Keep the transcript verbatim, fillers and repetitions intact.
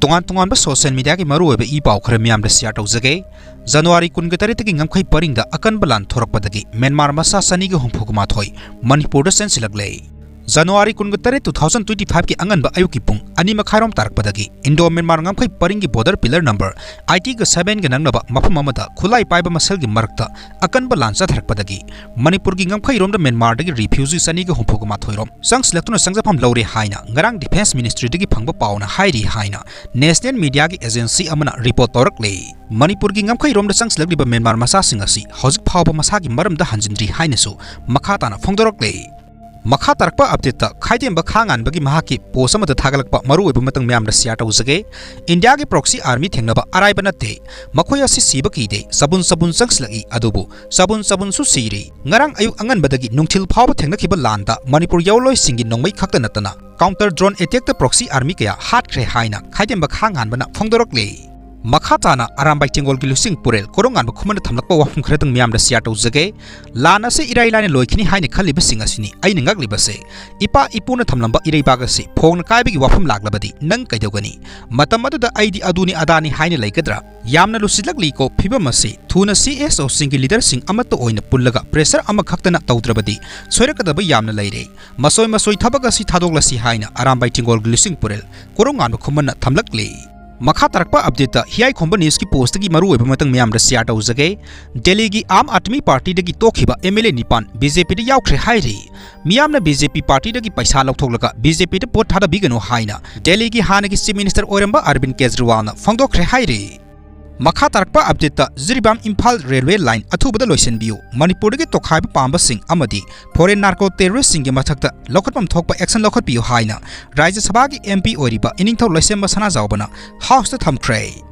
ꯇꯣꯉꯥꯟ ꯇꯣꯉꯥꯟꯕ social mediaꯒꯤ ꯃꯔꯨꯑꯣꯏꯕ ꯏ ꯄꯥꯎ ꯈꯔ ꯃꯤꯌꯥꯝꯗ share ꯇꯧꯖꯒꯦ꯫ ꯖꯅꯋꯥꯔꯤ ꯀꯨꯟꯒ ꯇꯔꯦꯠꯇꯒꯤ ꯉꯝꯈꯩ ꯄꯔꯤꯡꯗ ꯑꯀꯟꯕ ꯂꯥꯟ ꯊꯣꯔꯛꯄꯗꯒꯤ ꯃ꯭ꯌꯥꯟꯃꯥꯔ ꯃꯆꯥ ꯆꯅꯤꯒ ꯍꯨꯝꯐꯨꯒ ꯃꯥꯊꯣꯏ ꯃꯅꯤꯄꯨꯔꯗ ꯆꯦꯟꯁꯤꯜꯂꯛꯂꯦ꯫ ꯖꯅꯋꯥꯔꯤ ꯀꯨꯟꯒ ꯇꯔꯦꯠ, two thousand twenty fiveꯀꯤ ꯑꯉꯟꯕ ꯑꯌꯨꯛꯀꯤ ꯄꯨꯡ ꯑꯅꯤ ꯃꯈꯥꯏꯔꯣꯝ ꯇꯥꯔꯛꯄꯗꯒꯤ Indo Myanmar ꯉꯝꯈꯩ ꯄꯔꯤꯡꯒꯤ border pillar number eightyꯒ sevenꯒ ꯅꯛꯅꯕ ꯃꯐꯝ ꯑꯃꯗ ꯈꯨꯠꯂꯥꯏ ꯄꯥꯏꯕ ꯃꯁꯦꯜꯒꯤ ꯃꯔꯛꯇ ꯑꯀꯟꯕ ꯂꯥꯟ ꯆꯠꯊꯔꯛꯄꯗꯒꯤ ꯃꯅꯤꯄꯨꯔꯒꯤ ꯉꯝꯈꯩꯔꯣꯝꯗ ꯃ꯭ꯌꯥꯟꯃꯥꯔꯗꯒꯤ refugee ꯆꯅꯤꯒ ꯍꯨꯝꯐꯨꯒ ꯃꯥꯊꯣꯏꯔꯣꯝ ꯆꯪꯁꯤꯜꯂꯛꯇꯨꯅ ꯆꯪꯖꯐꯝ ꯂꯧꯔꯦ ꯍꯥꯏꯅ ꯉꯔꯥꯡ Defence Ministryꯗꯒꯤ ꯐꯪꯕ ꯄꯥꯎꯅ ꯍꯥꯏꯔꯤ ꯍꯥꯏꯅ national mediaꯒꯤ agency ꯑꯃꯅ report ꯇꯧꯔꯛꯂꯤ꯫ ꯃꯅꯤꯄꯨꯔꯒꯤ ꯉꯝꯈꯩꯔꯣꯝꯗ ꯆꯪꯁꯤꯜꯂꯛꯂꯤꯕ ꯃ꯭ꯌꯥꯟꯃꯥꯔ ꯃꯆꯥꯁꯤꯡ ꯑꯁꯤ ꯍꯧꯖꯤꯛ ꯐꯥꯎꯕ ꯃꯁꯥꯒꯤ ꯃꯔꯝꯗ ꯍꯟꯖꯤꯟꯗ꯭ꯔꯤ ꯍꯥꯏꯅꯁꯨ ꯃꯈꯥ ꯇꯥꯅ ꯐꯣꯡꯗꯣꯔꯛꯂꯤ꯫ ꯃꯈꯥ ꯇꯥꯔꯛꯄ updateꯇ ꯈꯥꯏꯗꯦꯝꯕ ꯈꯥ ꯉꯥꯟꯕꯒꯤ ꯃꯍꯥꯛꯀꯤ post ꯑꯃꯗ ꯊꯥꯒꯠꯂꯛꯄ ꯃꯔꯨꯑꯣꯏꯕ ꯃꯇꯥꯡ ꯃꯌꯥꯝꯗ share ꯇꯧꯖꯒꯦ꯫ ꯏꯟꯗꯤꯌꯥꯒꯤ proxy army ꯊꯦꯡꯅꯕ ꯑꯔꯥꯏꯕ ꯅꯠꯇꯦ꯫ ꯃꯈꯣꯏ ꯑꯁꯤ ꯁꯤꯕ ꯀꯤꯗꯦ꯫ ꯆꯕꯨꯟ ꯆꯕꯨꯟ ꯆꯪꯁꯤꯜꯂꯛꯏ, ꯑꯗꯨꯕꯨ ꯆꯕꯨꯟ ꯆꯕꯨꯟꯁꯨ ꯁꯤꯔꯤ꯫ ꯉꯔꯥꯡ ꯑꯌꯨꯛ ꯑꯉꯟꯕꯗꯒꯤ ꯅꯨꯡꯊꯤꯜ ꯐꯥꯎꯕ ꯊꯦꯡꯅꯈꯤꯕ ꯂꯥꯟꯗ ꯃꯅꯤꯄꯨꯔ ꯌꯥꯑꯣꯟꯂꯣꯏꯁꯤꯡꯒꯤ ꯅꯣꯡꯃꯩ ꯈꯛꯇ ꯅꯠꯇꯅ counter drone attackꯇ proxy army ꯀꯌꯥ ꯍꯥꯠꯈ꯭ꯔꯦ ꯍꯥꯏꯅ ꯈꯥꯏꯗꯦꯝꯕ ꯈꯥ ꯉꯥꯟꯕꯅ ꯐꯣꯡꯗꯣꯔꯛꯂꯤ꯫ ꯃꯈꯥ ꯇꯥꯅ ꯑꯔꯥꯝꯕꯥꯏ ꯇꯦꯡꯒꯣꯜꯒꯤ ꯂꯨꯆꯤꯡ ꯄꯨꯔꯦꯜ ꯀꯣꯔꯧꯉꯥꯟꯕ ꯈꯨꯃꯟꯅ ꯊꯝꯂꯛꯄ ꯋꯥꯐꯝ ꯈꯔꯗꯪ ꯃꯤꯌꯥꯝꯗ share ꯇꯧꯖꯒꯦ꯫ ꯂꯥꯟ ꯑꯁꯤ ꯏꯔꯥꯏ ꯂꯥꯏꯅ ꯂꯣꯏꯈꯤꯅꯤ ꯍꯥꯏꯅ ꯈꯜꯂꯤꯕꯁꯤꯡ ꯑꯁꯤꯅꯤ ꯑꯩꯅ ꯉꯛꯂꯤꯕꯁꯦ꯫ ꯏꯄꯥ ꯏꯄꯨꯅ ꯊꯝꯂꯝꯕ ꯏꯔꯩꯕꯥꯛ ꯑꯁꯤ ꯐꯣꯡꯅ ꯀꯥꯏꯕꯒꯤ ꯋꯥꯐꯝ ꯂꯥꯛꯂꯕꯗꯤ ꯅꯪ ꯀꯩꯗꯧꯒꯅꯤ? ꯃꯇꯝ ꯑꯗꯨꯗ ꯑꯩꯗꯤ ꯑꯗꯨꯅꯤ ꯑꯗꯥꯅꯤ ꯍꯥꯏꯅ ꯂꯩꯒꯗ꯭ꯔꯥ? ꯌꯥꯝꯅ ꯂꯨꯁꯤꯜꯂꯛꯂꯤꯀꯣ ꯐꯤꯕꯝ ꯑꯁꯤ꯫ ꯊꯨꯅ CSOꯁꯤꯡꯒꯤ leaderꯁꯤꯡ ꯑꯃꯠꯇ ꯑꯣꯏꯅ ꯄꯨꯜꯂꯒ pressure ꯑꯃꯈꯛꯇꯅ ꯇꯧꯗ꯭ꯔꯕꯗꯤ ꯁꯣꯏꯔꯛꯀꯗꯕ ꯌꯥꯝꯅ ꯂꯩꯔꯦ꯫ ꯃꯁꯣꯏ ꯃꯁꯣꯏ ꯊꯕꯛ ꯑꯁꯤ ꯊꯥꯗꯣꯛꯂꯁꯤ ꯍꯥꯏꯅ ꯑꯔꯥꯝꯕꯥꯏ ꯇꯦꯡꯒꯣꯜꯒꯤ ꯂꯨꯆꯤꯡ ꯄꯨꯔꯦꯜ ꯀꯣꯔꯧꯉꯥꯟꯕ ꯈꯨꯃꯟꯅ ꯊꯝꯂꯛꯂꯤ꯫ ꯃꯈꯥ ꯇꯥꯔꯛꯄ updateꯇ ꯍꯤꯌꯥꯏꯈꯣꯝꯕ newsꯀꯤ postꯇꯒꯤ ꯃꯔꯨꯑꯣꯏꯕ ꯃꯇꯥꯡ ꯃꯌꯥꯝꯗ share ꯇꯧꯖꯒꯦ꯫ ꯗꯦꯜꯂꯤꯒꯤ ꯑꯥꯝ ꯑꯥꯗꯃꯤ ꯄꯥꯔꯇꯤꯗꯒꯤ ꯇꯣꯛꯈꯤꯕ MLA ꯅꯤꯄꯥꯟ BJPꯗ ꯌꯥꯎꯈ꯭ꯔꯦ ꯍꯥꯏꯔꯤ꯫ ꯃꯤꯌꯥꯝꯅ BJP ꯄꯥꯔꯇꯤꯗꯒꯤ ꯄꯩꯁꯥ ꯂꯧꯊꯣꯛꯂꯒ BJPꯗ vote ꯊꯥꯗꯕꯤꯒꯅꯨ ꯍꯥꯏꯅ ꯗꯦꯜꯂꯤꯒꯤ ꯍꯥꯟꯅꯒꯤ Chief Minister ꯑꯣꯏꯔꯝꯕ ꯑꯔꯕꯤꯟ ꯀꯦꯖꯔꯤꯋꯥꯜꯅ ꯐꯣꯡꯗꯣꯛꯈ꯭ꯔꯦ ꯍꯥꯏꯔꯤ꯫ ꯃꯈꯥ ꯇꯥꯔꯛꯄ updateꯇ ꯖꯤꯔꯤꯕꯥꯝ ꯏꯝꯐꯥꯜ railway line ꯑꯊꯨꯕꯗ ꯂꯣꯏꯁꯤꯟꯕꯤꯌꯨ, ꯃꯅꯤꯄꯨꯔꯗꯒꯤ ꯇꯣꯈꯥꯏꯕ ꯄꯥꯝꯕꯁꯤꯡ ꯑꯃꯗꯤ foreign narco terroristꯁꯤꯡꯒꯤ ꯃꯊꯛꯇ ꯂꯧꯈꯠꯐꯝ ꯊꯣꯛꯄ action ꯂꯧꯈꯠꯄꯤꯌꯨ ꯍꯥꯏꯅ ꯔꯥꯖ꯭ꯌ ꯁꯚꯥꯒꯤ MP ꯑꯣꯏꯔꯤꯕ ꯏꯅꯤꯡꯊꯧ ꯂꯩꯁꯦꯝꯕ ꯁꯅꯥꯖꯥꯎꯕꯅ Houseꯇ ꯊꯝꯈ꯭ꯔꯦ꯫